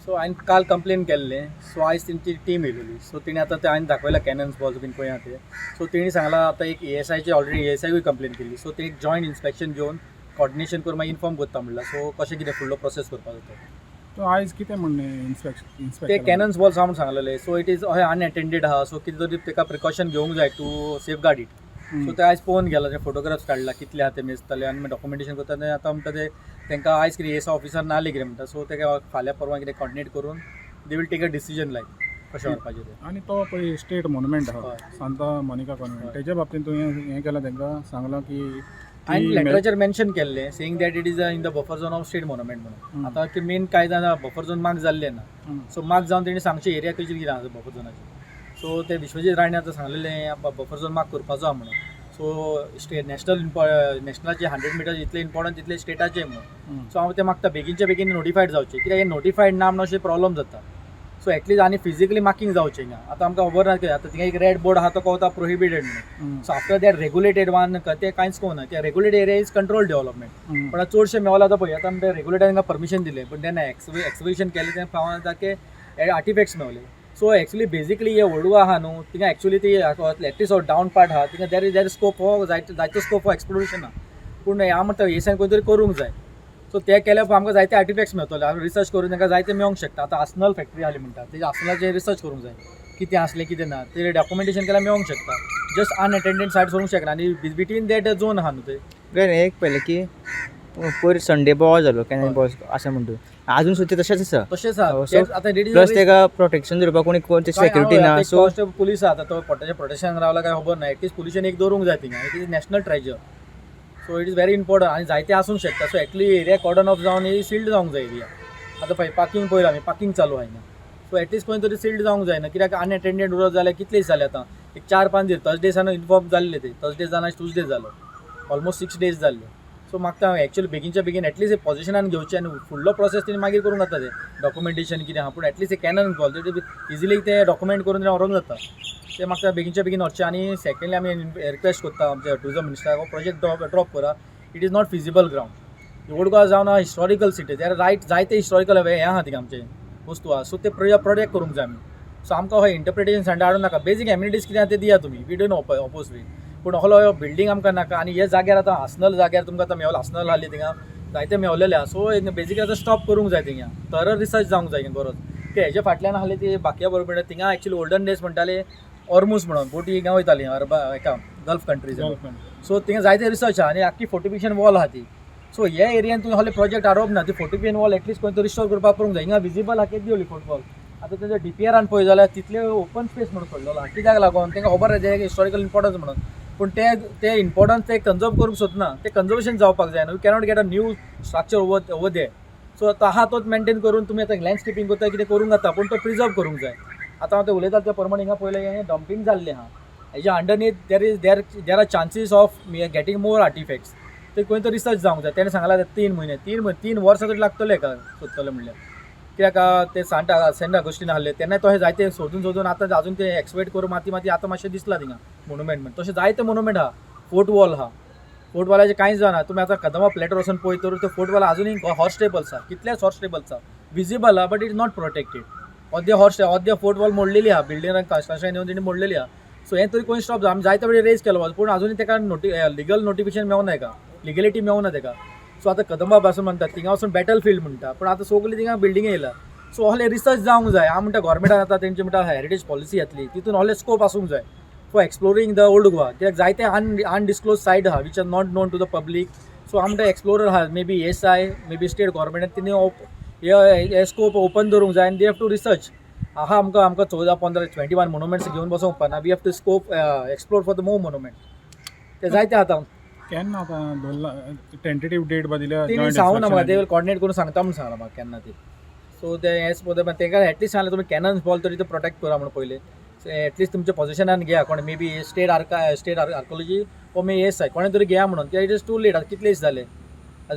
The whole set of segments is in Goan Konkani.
सो हांवें काल कंप्लेन केल्लें. सो आयज तेंची टीम येयलेली. सो तेणी आतां ते हांवें दाखयलां कॅनन्स बॉल्स बीन खंय आहा ते. सो तेणी सांगलां, आतां एक एएसआयची, ऑलरेडी एएसआयकूय कंप्लेन केल्ली. सो ते एक जॉयंट इन्स्पेक्शन घेवन, कॉर्डिनेशन करून मागीर इन्फॉर्म करता म्हणलां. सो कशें कितें फुडलो प्रोसेस करपाचो तो. तो आयज कितें म्हणणें इन्स्पेक्शन ते इन्स्पेक्टर? कॅनन्स बॉल्स आहा म्हूण सांगलेले. सो it is हय अनएटेंडेड आहा, सो कितें तरी तेका प्रिकॉशन घेवंक जाय टू सेफगार्ड it. सो ते आयज पळोवन गेला, ते फोटोग्राफ्स काडला कितले आहा ते मेजतले आनी डॉक्युमेंटेशन करता. ते आतां म्हणटा ते तांकां आयज कितें एस ऑफिसर नाले कितें म्हणटा. सो तेका फाल्यां परवां कितें कॉर्डिनेट करून they will take a decision, like कशें व्हरपाचें तें. आनी तो पळय स्टेट मोनुमेंट आहा, सांता मोनिका कॉन्वेंट, तेच्या बाबतींत तुवें हें केलां, तांकां सांगलां की हांवें लेटराचेर मेन्शन केल्लें saying that it is in the buffer zone of state monument म्हणून. आतां की मेन काय जाणा, बफर झोन मार्क जाल्लें ना. सो मार्क जावन तेणी सांगचें एरिया खंयची कितें आसा बफर झोनाची. सो ते विश्वजीत राणे आतां सांगलेलें बफर झोन मार्क करपाचो आहा म्हणून. सो स्टेट नॅशनल नॅशनलाचे 100 मिटर जितले इम्पॉर्टंट तितले स्टेटाचे म्हणून. सो हांव ते मागता, बेगीनच्या बेगीन नोटिफायड जावचें, कित्याक हे नोटिफायड ना म्हणून अशें प्रॉब्लम जाता. सो एटलीस्ट आनी फिजिकली मार्किंग जावचें हिंगा. आतां आमकां खबर ना कित्याक आतां थिंगा एक रेड बोर्ड आहा, तो कळटा प्रोहिबिटेड म्हणून. So after that regulated one ते कांयच कळना, कित्याक regulated area is control development. पण आतां चडशे मेवला आतां पळय, आतां आमकां रेग्युलेटेड तांकां परमिशन दिलें, पण तेन्ना एक्सक्वेशन केलें तें फावो जाता की आर्टिफॅक्ट्स मेवले. सो एक्चुली बेजिकली हे ओल्ड गोवा आहा न्हू, थिंगा एक्चुली ती एटलीस्ट डावन पार्ट आहा, थिंगा there is scope for जायते जायतो स्कोप फॉर एक्सप्लोरेशन आहा. पूण हांव म्हणटा, एसान खंय तरी करूंक जाय. सो ते केल्या आमकां जायते आर्टिफॅक्ट्स मेळटले. आमी रिसर्च करून तांकां जायते मेळोंक शकता. आतां आसनल फॅक्टरी आसली म्हणटा, तेजे आसनलाचेर रिसर्च करूंक जाय, कितें आसलें कितें ना, ते डॉक्युमेंटेशन केल्यार मेळोंक शकता. जस्ट अनअटेंडेड सायट सोडूंक शकना आनी बिटवीन that zone आहा न्हू ते. बरें, एक पयलें की पयर संडे बोवाळ जालो कॅनन बॉल्स आसा म्हणटून, अजून सुद्दां तशेंच आसा. तशेंच आहा. So, आतां प्लस तेका प्रोटेक्शन धरपाक कोणी कोण सेक्युरिटी ना, सो पुलीस आहा, आतां तो पोटाच्या प्रोटेक्शन रावला काय खबर ना. एटलीस्ट पुलिशेन एक दवरूंक जाय थिंगा. It is national treasure, so it is very important आनी जायते आसूंक शकता. So actually area cordon off जावन ही सिल्ड जावंक जाय एरिया. आतां पळय, पार्किंग पळयला आमी, पार्किंग चालू आहा हिंगा. सो एटलीस्ट खंय तरी सिल्ड जावंक जायना, कित्याक अनएटेंडेड उरत जाल्यार कितले दीस जाले आतां, एक 4-5 दीस. थर्सडे सान इन्फॉर्म जाल्ले ते, थर्सडे जावन आयज ट्युजडे जालो, ऑलमोस्ट 6 डेज जाल्ले. सो म्हाका एक्चुअली बेगीनच्या बेगीन एटलीस्ट पॉझिशनान घेवचें आनी फुडलो प्रोसेस तेणी मागीर करूंक जाता, ते डॉक्युमेंटेशन कितें आहा. पूण एटलीस्ट कॅनन बॉल इजिली ते डॉक्युमेंट करून व्हरूंक जाता. ते म्हाका बेगीनच्या बेगीन व्हरचें. आनी सेकंडली आमी रिक्वेस्ट करता आमच्या टुरिजम मिनिस्टराक, हो प्रोजेक्ट ड्रॉप करा. It is not feasible ground. Old Goa जावन हिस्टॉरिकल सिटी, there right जायते हिस्टॉरिकल हें आहा थिंगा, आमचे वस्तू आहा. सो ते प्रोजेक्ट करूंक जाय आमी. सो आमकां हो इंटरप्रिटेशन सेंटर हाडूं नाका. बेजीक एमिनिटीज कितें आहा ते दिया तुमी, we don't oppose with, पूण असलो बिल्डींग आमकां नाका. आनी हे जाग्यार आतां आसनल जाग्यार तुमकां आतां मेवला, आसनल आहली थिंगा जायते मेवलेले आहा. सो बेजिकली आतां स्टॉप करूंक जाय थिंगा, थरो रिसर्च जावंक जाय गरज की हेज्या फाटल्यान आहले ती बाकिया बरोबर. थिंगा एक्चुअली ओल्डन डेज म्हणटाले ऑर्मूस म्हणून, बोटी हिंगा वयताली अरबा हेका गल्फ कंट्रीज. सो थिंगा जायते रिसर्च आहा आनी आख्खी फोर्टिफिकेशन वॉल आहा ती. सो हे एरियान तुवें असले प्रोजेक्ट हाडप ना. ती फोर्टिफिकेशन वॉल एटलीस्ट खंय तरी रिस्टोर करपाक करूंक जाय. हिंगा विजिबल आहा केदी व्हडली फोर्ट वॉल. आतां तेंच्या डीपीआरान पळय जाल्यार तितले ओपन स्पेस म्हणून सोडलेलो आहा. कित्याक लागून? तांकां खबर आहा तें हिस्टॉरिकल इम्पॉर्टन्स म्हणून, पूण ते ते इम्पॉर्टन्स ते कन्जर्व करूंक सोदना. ते कन्जर्वेशन जावपाक जाय न्हू. You cannot get a new structure over there. So आतां आहा तोच मेनटेन करून तुमी आतां लँडस्केपींग करता, कितें करूंक जाता, पूण तो प्रिजर्व करूंक जाय. आतां हांव ते उलयता त्या प्रमाणे हिंगा पळयलें, हें डंपींग जाल्लें आहा. हेज्या underneath there are chances of getting more artifacts. ते खंय तरी रिसर्च जावंक जाय. तेणें सांगलां 3 म्हयने, 3 म्हयने, 3 वर्सां तरी लागतले हेका सोदतले म्हणल्यार, कित्याक ते सेंट ऑगस्टीन आहले तेन्ना तशें जायते सोदून सोदून आतां अजून ते एक्सवेट करून माती माती आतां मातशें दिसलां थिंगा मोनुमेंट म्हण. तशें जायते मोनुमेंट आहा. फोर्ट वॉल आहा, फोर्ट वॉलाचें कांयच जायना. तुमी आतां कदंबा प्लेटर वचून पळयत तर ते फोर्ट वॉल अजुनूय हॉर्स स्टेबल्स आहा, कितलेच हॉर्स स्टेबल्स आहा, विजिबल आहा, but it is not protected. अर्दे हॉर्स, अर्दे फोर्ट वॉल मोडलेली आहा, बिल्डिंगान कन्स्ट्रक्शन येवन तेणी मोडलेली आहा. सो हें तरी कोण स्टॉप आमी जायते वेळी रेज केलो, पूण अजुनूय तेका लिगल नोटिफिकेशन मेळना, तेका लिगलिटी मेळना तेका. सो आतां कदंबा पासून म्हणटा, थिंगा वचून बॅटल फिल्ड म्हणटा, पूण आतां सगळीं थिंगा बिल्डिंग येयला. सो असले रिसर्च जावंक जाय. हांव म्हणटा, गोवोरमेंटान आतां तेंचे म्हणटा हेरिटेज पॉलिसी येतली, तितून असले स्कोप आसूंक जाय for exploring the old Goa, कित्याक जायते अनडिस्क्लोज सायट आहा which are not known to the public. So हांव म्हणटा, एक्सप्लोरर आहा, may be ASI, may be state गोवोरमेंटान तिणें हे स्कोप ओपन दवरूंक जाय आनी they have to research आहा. आमकां 14 15 21 मोनुमेंट्स घेवन बसोंक उपकारना. We have to scope explore for the more monument. ते जायते आतां. केन्ना आतां दवरला टेंटेटीव डेट बा दिल्या? तेणी सांगू ना म्हाका. ते कॉर्डिनेट करून सांगता म्हणून सांगलां म्हाका केन्ना ती. सो ते एज पर तेंकां एटलिस्ट सांगलें, तुमी कॅनन्स बॉल तरी ते प्रोटेक्ट करा म्हणून पयलें. एटलिस्ट तुमच्या पोजिशनान घेया कोण, may be state archaeology or may ASI, कोणें तरी घेया म्हणून, कित्याक it is too late. आतां कितले दीस जाले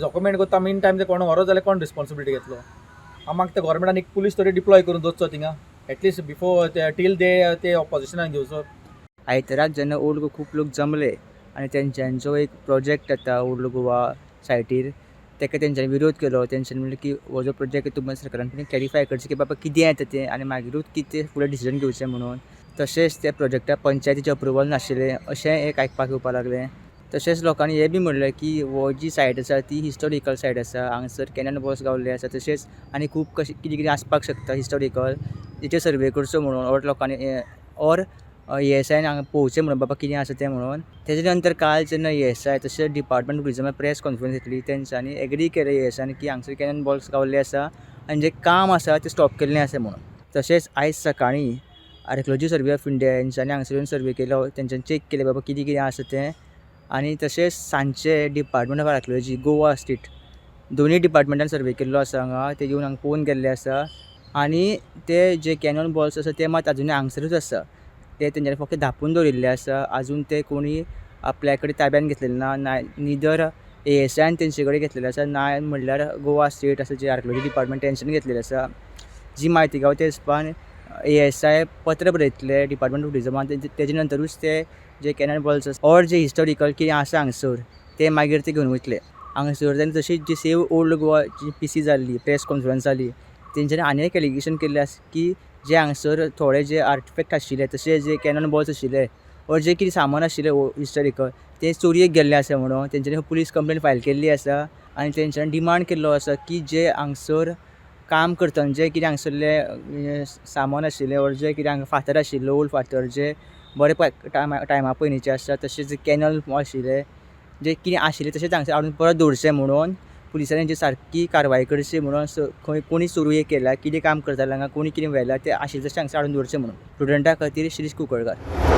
डॉक्युमेंट करता. मीन टायम ते कोण व्हरत जाल्यार कोण रिस्पॉन्सिबिलिटी घेतलो? हांव मागता, गोवोरमेंटान एक पुलीस तरी डिप्लॉय करून दवरचो थिंगा, एटलिस्ट बिफोर ते टील दे ते पोजिशनान घेवचो. आयताराक जेन्ना ओल्ड गोवा खूब लोक जमले आनी तेंच्यांचो एक प्रोजेक्ट जाता ओल्ड गोवा सायटीर. ताका तेंच्यांनी विरोध केलो. तेंच्यांनी म्हणलें की हो जो प्रोजेक्ट तुमी सरकारान क्लॅरिफाय करचें की बाबा कितें येता तें आनी मागीरूच कितें फुडें डिसिजन घेवचें म्हणून. तशेंच त्या प्रोजेक्टाक पंचायतीचें अप्रुवल नाशिल्लें अशें एक आयकपाक येवपाक लागलें. तशेंच लोकांनी हें बी म्हणलें की हो जी सायट आसा ती हिस्टोरिकल सायट आसा, हांगासर कॅनन बॉल्स गावल्ले आसा, तशेंच आनी खूब कशें कितें कितें आसपाक शकता हिस्टोरिकल, तेचेर सर्वे करचो म्हणून ऑर लोकांनी ऑर एएसआयन हांगा पळोवचें म्हणून बाबा कितें आसा तें म्हणून. तेजे नंतर काल जेन्ना एएसआय तशेंच डिपार्टमेंट टुरिजमान प्रेस कॉन्फरन्स घेतली तेंच्यांनी एग्री केलें एएसआयन की हांगसर कॅनन बॉल्स गावल्ले आसा आनी जें काम आसा तें स्टॉप केल्लें आसा म्हणून. तशेंच आयज सकाळीं आर्किओलॉजी सर्वे ऑफ इंडिया हेंच्यांनी हांगसर येवन सर्वे केलो, तेंच्यांनी चॅक केलें बाबा कितें कितें आसा तें. आनी तशेंच सांजचे department of archaeology Goa state दोनूय डिपार्टमेंटान सर्वे केल्लो आसा हांगा, ते येवन हांगा पळोवन गेल्ले आसा. आनी ते जे कॅनन बॉल्स आसा ते मात आजुनूय हांगसरूच आसा, ते तेंच्यांनी फक्त धांपून दवरिल्ले आसा, आजून ते कोणी आपल्या कडेन ताब्यान घेतलेले ना, निदर एएसआयन तेंचे कडेन घेतलेले आसा, ना म्हणल्यार गोवा स्टेट आसा जे आर्किओलॉजी डिपार्टमेंट तेंच्यांनी घेतलेले आसा. जी म्हायती गावता ते हिसपान एएसआय पत्र बरयतले डिपार्टमेंट ऑफ टुरिजमान, तेजे नंतरूच ते जे कॅनन बॉल्स आसा ऑर जे हिस्टोरिकल कितें आसा हांगसर ते मागीर ते घेवन वयतले. हांगसर तेन्ना तशीच जी सेव ओल्ड गोवा जी पीसी जाल्ली, प्रेस कॉन्फरन्स जाली, तेंच्यांनी आनी एक एलिगेशन केल्लें आसा की जे हांगसर थोडे जे आर्टिफेक्ट आशिल्ले तशें जे कॅनन बॉल्स आशिल्ले ऑर जे कितें सामान आशिल्लें हिस्टोरिकल ते चोरयेक गेल्ले आसा म्हणून तेंच्यांनी पुलीस कंप्लेन फायल केल्ली आसा. आनी तेंच्यांनी डिमांड केल्लो आसा की जे हांगसर काम करतना जे कितें हांगसरले सामान आशिल्लें ऑर जे कितें हांगा फातर आशिल्ले ओल्ड फातर जे बरे टायमा पयलींचे आसा, तशेंच कॅनल आशिल्ले जे कितें आशिल्ले तशेंच हांगसर हाडून परत दवरचें म्हणून पुलिसांनी तेंची सारकी कारवाय करची म्हणून. खंय कोणी चोरयेक केल्या, कितें काम करताले हांगा, कोणी कितें व्हेलां तें आशिल्लें तशें हांगसर हाडून दवरचें म्हणून. प्रुडंटा खातीर शिरीष कुंकळकार.